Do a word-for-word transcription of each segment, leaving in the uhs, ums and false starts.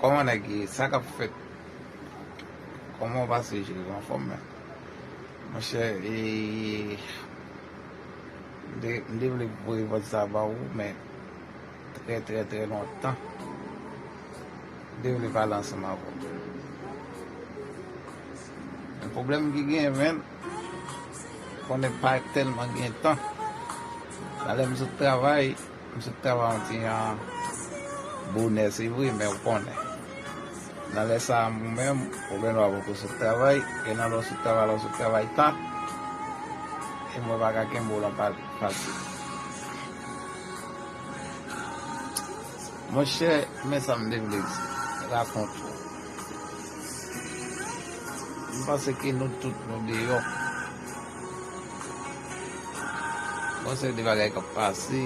Kòman nèg ye? Sa k ap fèt? Kòman w pase, cheri? Anfòm, men. Monchè, e, m te, m te vle voye vòt sa ba ou, men trè, trè, trè lontan, m te vle pale ansanm avè w. Men pwoblèm ki gen, men, konnen pa tèlman gen tan. Talè m sot travay, m sot travay yon ti jan bonè, se vre, men ou konnen. Nan lè sa a, mwen menm, ou gen dwa poko sot travay, e nan lè w sot travay la, w sot travay ta, e mwen pa ka kenbe w lan pa fasil. Monchè, men sa m te vle di, rakonte w. M panse ke nou tout nou deyò. Gon seri de bagay k ap pase,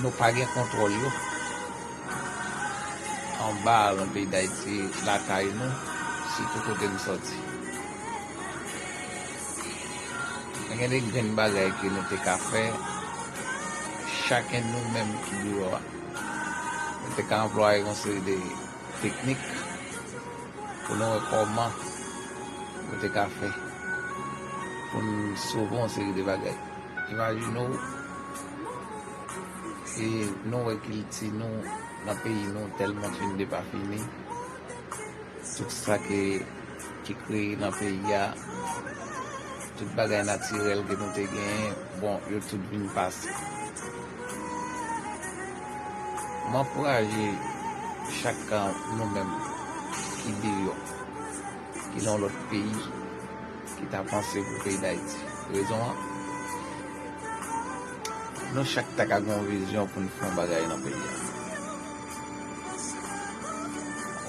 nou pa gen kontwòl yo. Anba a, nan peyi Dayiti, lakay nou, sitou kote m sòti. Men gen de grenn bagay ke nou te ka fè, chakenn nou menm ki deyò a. Nou te ka anplwaye yon seri de teknik pou nou wè kòman nou te ka fè pou n sove yon seri de bagay. Imajine w, e nou wè kilti nou nan peyi nou tèlman fin depafini. Tout sa ke, ki kreye nan peyi a, tout bagay natirèl ke nou te genyen, bon, yo tout vin pase. Mwen ankouraje chak nou menm ki deyò, ki nan lòt peyi, ki ta panse pou peyi Dayiti. Rezon an, nou chak ta ka gen yon vizyon pou n fè yon bagay nan peyi a.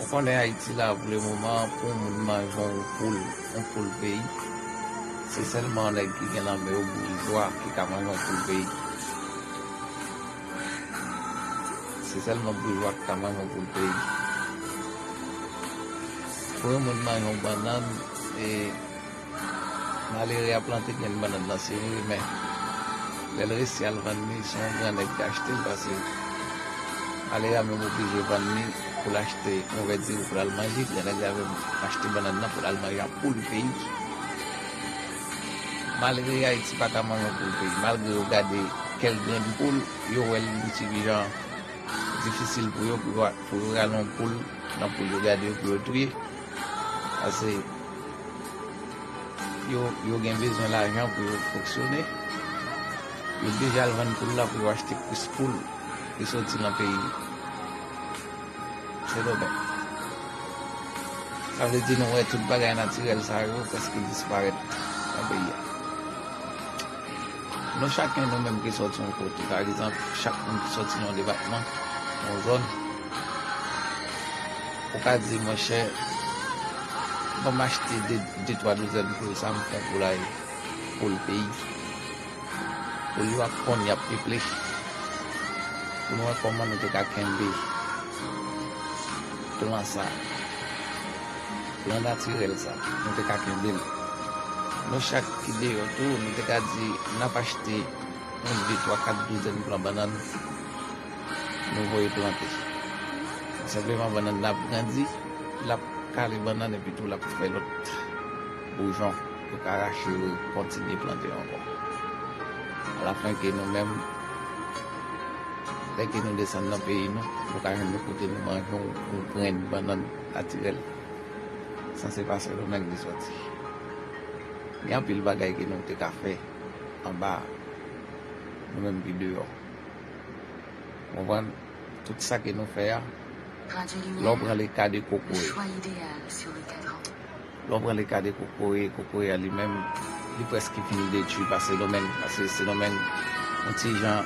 Ou konnen Ayiti la, pou le moman, pou yon moun manje yon poul, yon poul peyi, se sèlman nèg ki gen nan men yo boujwa ki ka manje yon poul peyi. Se sèlman boujwa ki ka manje yon poul peyi. Pou yon moun manje yon bannann, e malere a plante grenn bannann nan, se vre, men lè l resi al vann li, se yon gran nèg ki achte l, paske malere a menm oblije vann li pou l achte yon vè diri pou l al manje, gran nèg la menm achte bannann nan pou l al manje ak poul peyi. Malere Ayiti pa ka manje yon poul peyi, malgre yo gade kèl grenn poul, yo wè l yon ti jan difisil pou yo, pou yo, pou yo rale yon poul nan poul yo gade yo pou yo touye. Paske yo, yo gen bezwen lajan pou yo fonksyone. Yo deja al vann poul la pou yo achte kris poul ki soti nan peyi Sendomeng. Sa vle di nou wè tout bagay natirèl sa yo prèske disparèt nan peyi a. Nou chaken, nou menm ki sòti yon kote, pa egzanp, chak moun ki sòti nan yon depatman, yon zòn, ou ka di, monchè, ban m achte de, de twa douzèn poul, sa m fè poulay, poul peyi. Poul yo ap ponn, y ap peple. Pou nou wè kòman nou te ka kenbe plan sa, plan natirèl sa, nou te ka kenbe l. Nou chak ki deyò tou, nou te ka di, n ap achte yon, de, twa, kat douzèn plan bannann, nou voye plante. Senpleman, bannann nan ap grandi, l ap kale bannann, epi tou l ap fè lòt boujon pou ka rache, yo kontinye plante ankò. Alafen ke nou menm, lè ke nou desann nan peyi nou, nou ka jwenn yon kote nou manje yon, yon grenn bannann natirèl. Sa se pa Sendomeng li sòti. Gen anpil bagay ke nou te ka fè anba, nou menm ki deyò. Konprann? Tout sa ke nou fè a, lè w pran le ka de kokoye. Lè w pran le ka de kokoye, kokoye a li menm, li prèske fin detwi pa Sendomeng, paske Sendomeng yon ti jan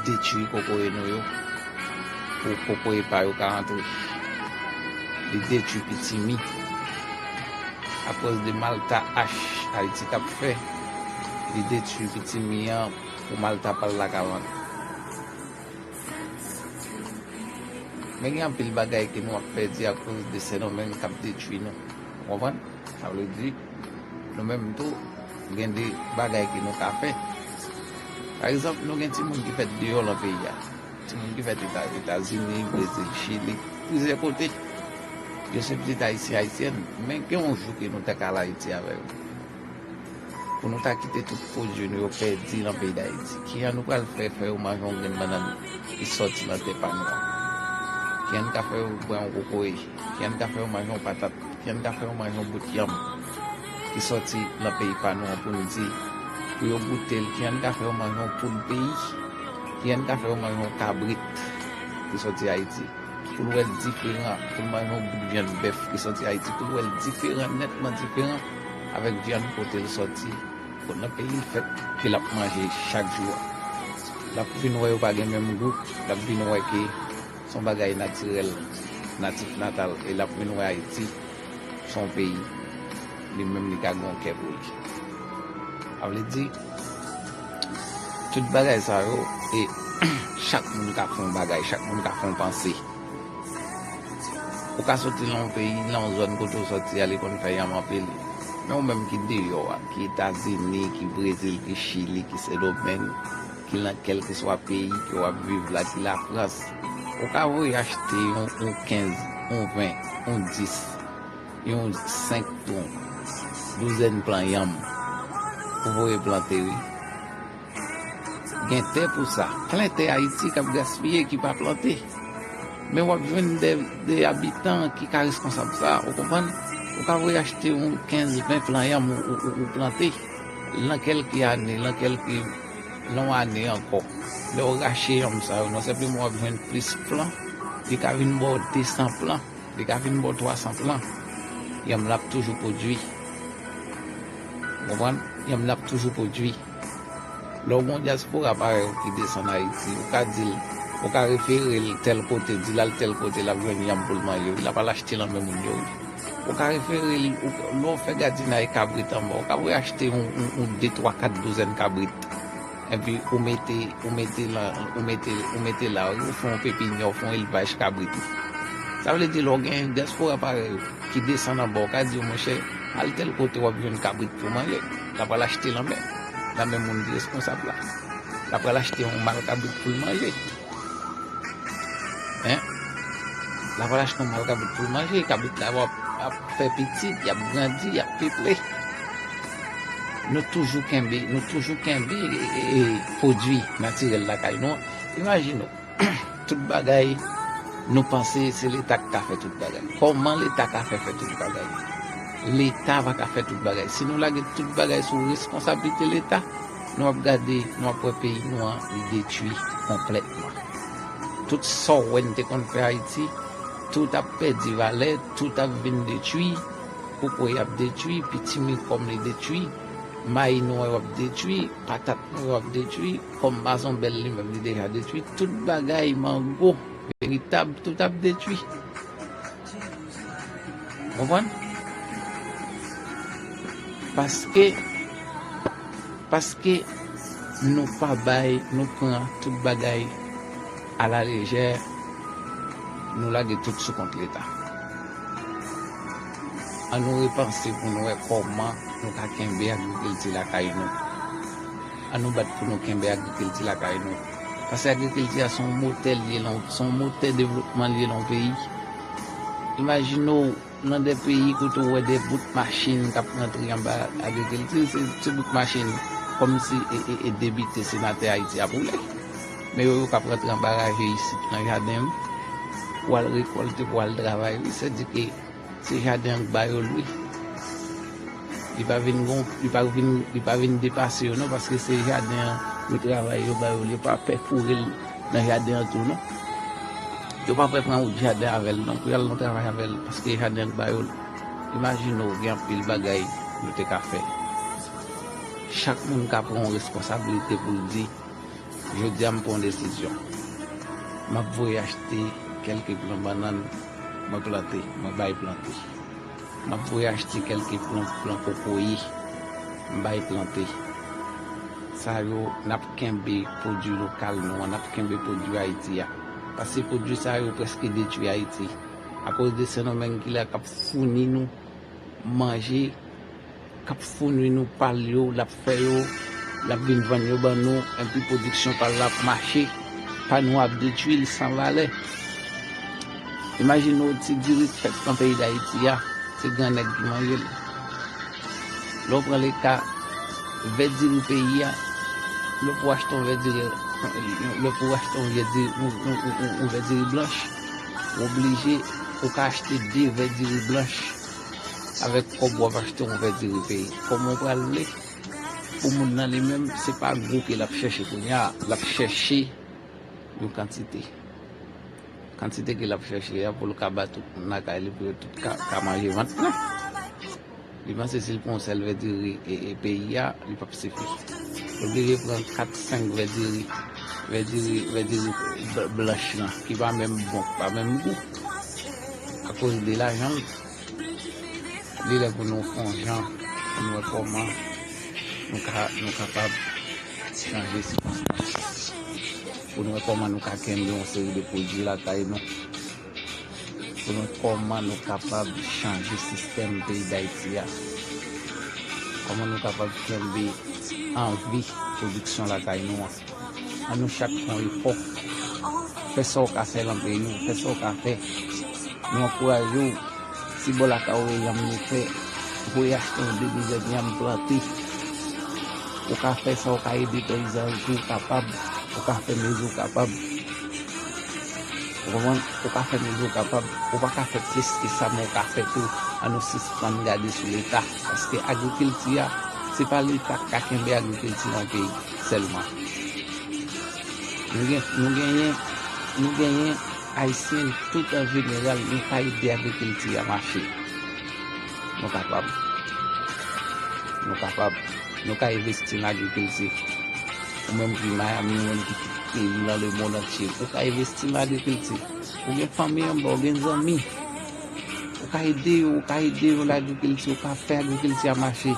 detwi kokoye nou yo, pou kokoye pa yo ka antre. Li detwi pitimi. Akoz de malta ach Ayiti t ap fè, li detwi pitimi an pou malta pa l la ka vann. Men gen anpil bagay ke nou ap pèdi akoz de Sendomeng k ap detwi nou. Ou konprann? Sa vle di, nou menm tou, gen de bagay ke nou ka fè. Pa egzanp, nou gen timoun ki fèt deyò lan peyi a. Timoun ki fèt Eta-, Etazini, Brezil, Chili, plizyè kote. Yo se pitit Ayisyen, Ayisyèn, men gen yon jou ke nou ta ka al Ayiti avè yo. Pou nou ta kite tout pwodui nou yo pèdi nan peyi Dayiti. Kijan nou pral fè, fè yo manje yon grenn bannann ki sòti nan tè pa nou an? Kijan n ka fè yo bwè yon kokoye? Kijan n ka fè yo manje yon patat? Kijan n ka fè yo manje yon bout yanm ki sòti nan peyi pa nou an pou n di, pou yo goute l? Kijan n ka fè yo manje yon poul peyi? Kijan n ka fè yo manje yon kabrit ki sòti Ayiti? Pou l wè l diferan, pou l manje yon bout vyann bèf ki sòti Ayiti, pou l wè l diferan, nètman diferan avèk vyann kote l sòti, kot nan peyi l fèt, ke l ap manje chak jou a. L ap vin wè yo pa gen menm gou, l ap vin wè ke se yon bagay natirèl, natif natal, e l ap vin wè Ayiti se yon peyi li menm li ka gen yon kè pou li. Sa vle di, tout bagay sa yo, e chak moun ka fè yon bagay, chak moun ka fè yon panse. Ou ka soti nan yon peyi, nan yon zòn kote w soti a, li konn fè yanm anpil. Men ou menm ki deyò a, ki Etazini, ki Brezil, ki Chili, ki Sendomeng, ki nan kèlkeswa peyi ke w ap viv la, ki Lafrans, ou ka voye achte yon, yon kenz, yon ven, yon dis, yon senk tou, douzèn plan yanm pou voye plante, wi. Gen tè pou sa. Plen tè Ayiti k ap gaspiye, ki pa plante. Men w ap jwenn de, de abitan ki ka responsab sa, ou konprann? Ou ka voye achte yon kenz, ven plan yanm ou, ou, ou, ou plante. Nan kèlke ane, nan kèlke, nan yon ane ankò, lè w rache yanm sa yo, non sèlman w ap jwenn plis plan, li ka vin ba w de san plan. Li ka vin ba w twa san plan, yanm l ap toujou pwodui. Ou konprann? Yanm l ap toujou pwodui. Lè w gen yon dyaspora parèy ou ki desann Ayiti, ou ka di l, ou ka refere l tèl kote, di l al tèl kote, l ap jwenn yanm pou l manje, wi, l ap al achte nan men moun yo, wi. Ou ka refere l, ou, lè w fè gadinay kabrit anba, ou ka voye achte yon, yon, yon de, twa, kat douzèn kabrit. Epi ou mete, ou mete la, ou mete, ou mete la, ou fè yon pepinyè, ou fè yon elvaj kabrit. Sa vle di, lè w gen dyaspora parèy ou ki desann anba, ou ka di yo, monchè, al tèl kote w ap jwenn kabrit pou manje. L ap al achte nan men, nan men moun ki responsab la. L ap al achte yon mal kabrit pou l manje. Hein? L ap al achte yon mal kabrit pou l manje. Kabrit la ap, ap fè pitit, y ap grandi, y ap peple. Nou toujou kenbe, nou toujou kenbe, e, e, e, pwodui natirèl lakay nou. Imajine w, tout bagay, nou panse se Leta k ka fè tout bagay. Kòman Leta ka fè, fè tout bagay? Leta pa ka fè tout bagay. Si nou lage tout bagay sou responsablite Leta, nou ap gade, nou ap wè peyi nou an, li detwi konplètman. Tout sa w wè n te konn fè Ayiti, tout ap pèdi valè, tout ap vin detwi, kokoye ap detwi, pitimi kòm li detwi, mayi nou wè w ap detwi, patat nou wè w ap detwi, pòm mazonbèl li menm li deja detwi, tout bagay, mango, veritab, tout ap detwi. Konprann? Paske, paske nou pa bay, nou pran tout bagay alalejè, nou lage tout sou kont Leta. Ann nou repanse pou nou wè kòman nou ka kenbe agrikilti lakay nou. Ann nou bat pou nou kenbe agrikilti lakay nou. Paske agrikilti a se yon motè l ye nan, se yon motè devlopman l ye nan yon peyi. Imajine w nan de peyi kote w wè de bout machin k ap rantre anba agrikilti, se ti bout machin kòmsi e, e, e depite senatè Ayiti ap woule. Men yo, yo k ap rantre anba raje isit nan jaden, wi. Pou al rekòlte, pou al travay, wi. Sètadi ke se jaden an k ba yo l, wi. Li pa vin gon, li pa vin, li pa vin depase yo non, paske se jaden an yo travay, yo ba yo l, yo pa pè foure l nan jaden an tou non. Yo pa pè pran wout jaden avè l non, pou y al nan travay avè l, paske jaden an k ba yo l. Imajine w, gen anpil bagay nou te ka fè. Chak moun ka pran yon responsablite pou l di, jodi a m pran yon desizyon. M ap voye achte kèlke plan bannann, mwen plante, mwen bay plante. M ap voye achte kèlke plan, plan kokoye, m bay plante. Sa yo, n ap kenbe pwodui lokal nou an, n ap kenbe pwodui Ayiti a. Paske pwodui sa yo prèske detwi Ayiti. Akoz de Sendomeng ki la k ap founi nou manje, k ap founi nou pal yo, l ap fè yo, l ap vin vann yo ban nou, enpi pwodiksyon pal la ap mache, pa nou ap detwi, li san valè. Imajine w ti diri k fèt nan peyi Dayiti a, se gran nèg ki manje l. Lè w pran le ka vè diri peyi a, lè w pou achte yon vè diri, lè w pou achte yon vè diri, yon, yon, yon, yon, yon vè diri blanch, ou oblije, ou ka achte de vè diri blanch avèk kòb w ap achte yon vè diri peyi. Kòman w pral vle pou moun nan li menm, se pa gou ke l ap chèche kounye a, l ap chèche yon kantite. Kantite ke l ap chèche a pou l ka ba tout moun lakay li, pou yo tout ka, ka manje vant plen. Li panse si l pran yon sèl vè diri e, e peyi a, li p ap sifi. Li oblije pran kat, senk vè diri, vè diri, vè diri b-, blanch lan, ki pa menm bon, ki pa menm gou. Akoz de lajan l, li lè pou nou fè yon jan, pou nou wè kòman nou ka, nou kapab chanje sikonstans. Pou nou wè kòman nou ka kenbe yon seri de pwodui lakay nou. Pou nou wè kòman nou kapab chanje sistèm peyi Dayiti a. Kòman nou kapab kenbe anvi pwodiksyon lakay nou an. An nou chak fè yon efò. Fè sa w ka fè nan peyi w, fè sa w ka fè. Nou ankouraje w, si bò lakay ou gen yanm nou fè, voye achte yon de dizèn yanm plante. Ou ka fè sa, ou ka ede peyizan tou, ou kapab, ou ka fè mezi w kapab. Ou konprann? Ou ka fè mezi w kapab. Ou pa ka fè plis ke sa, men ou ka fè tou. An nou sispann gade sou Leta. Paske agrikilti a, se pa Leta k ka kenbe agrikilti nan peyi sèlman. Nou gen, nou genyen, nou genyen Ayisyen tout an jeneral, nou ka ede agrikilti a mache. Nou kapab. Nou kapab. Nou ka envesti nan agrikilti. Ou menm ki Miami, ou menm ki tout peyi nan lemonn antye, ou ka envesti nan agrikilti. Ou gen fanmi anba, ou gen zanmi. Ou ka ede yo, ou ka ede yo nan agrikilti, ou ka fè agrikilti a mache.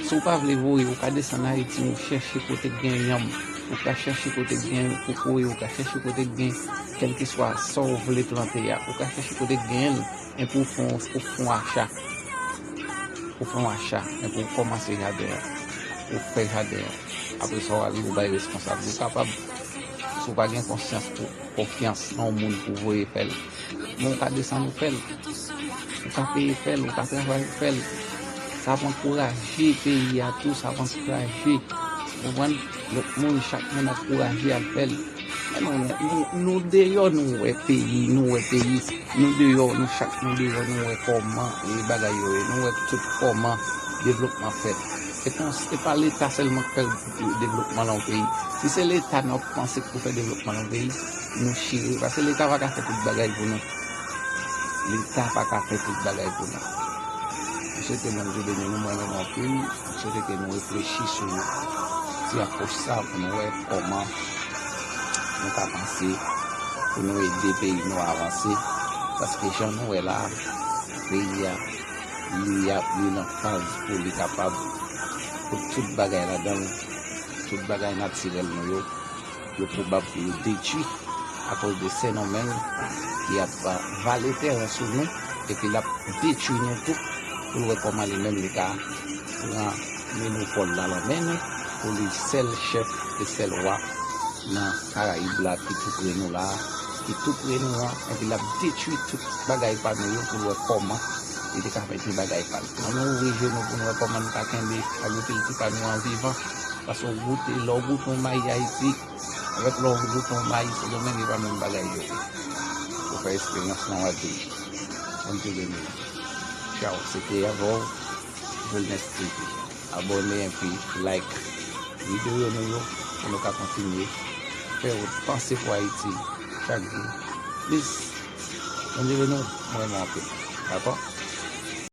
Si w pa vle voye, ou ka desann Ayiti, ou chèche kote k gen yanm, ou ka chèche kote k gen kokoye, ou ka chèche kote k gen kèlkeswa sa w vle plante a, ou ka chèche kote k gen l, epi ou fè yon, ou fè yon acha. Ou fè yon acha, epi ou kòmanse jaden an, ou fè jaden an. Apre sa, w ale, ou bay responsab. Ou kapab, si w pa gen konsyans pou, konfyans nan yon moun pou voye fè l, men ou ka desann ou fè l. Ou ka peye fè l, ou ka travay ou fè l. Sa ap ankouraje peyi a tou, sa ap ankouraje, ou konprann, lòt moun, chak moun ankouraje al fè l. Men nou, nou, nou, nou deyò, nou wè peyi, nou wè peyi. Nou deyò, nou chak nou deyò, nou wè kòman, e, bagay yo ye. Nou wè tout kòman devlopman fèt. E pa, e pa Leta sèlman k fè devlopman nan yon peyi. Si se Leta n ap panse k pou fè devlopman nan yon peyi, nou chire. Paske Leta pa ka fè tout bagay pou nou. Leta pa ka fè tout bagay pou nou. M swete Bondye beni nou, mwen menm anpil. M swete ke nou reflechi sou ti apwòch sa pou nou wè kòman nou ka panse pou nou ede peyi nou avanse. Paske jan nou wè la, peyi a, li ap, li nan faz pou li kapab, pou tout bagay ladan l, tout bagay natirèl nou yo, yo pwobab pou yo detwi akoz de Sen Domeng ki ap vale tèren sou nou, epi l ap detwi nou tou, pou l wè kòman li menm li ka pran monopòl la nan men nou, pou li sèl chèf e sèl wa nan Karayib la ki tou pre nou la, ki tou pre nou an, epi l ap detwi tout bagay pa nou yo pou l wè kòman li te ka mete bagay pa l. An nou ouvri je nou pou nou wè kòman nou ka kenbe agrikilti pa nou an vivan. Paske w goute, lè w goute yon mayi Ayiti, avèk lè w goute yon mayi Sendomeng, e pa menm bagay yo ye. Ou fè esperyans lan, w a di, Bondye beni w. Tchaw, se te avè w, Wellness T V. Abòne epi like videyo nou yo pou nou ka kontinye fè w panse pou Ayiti chak jou plis. Bondye beni w, mwen renmen w anpil. Dakò?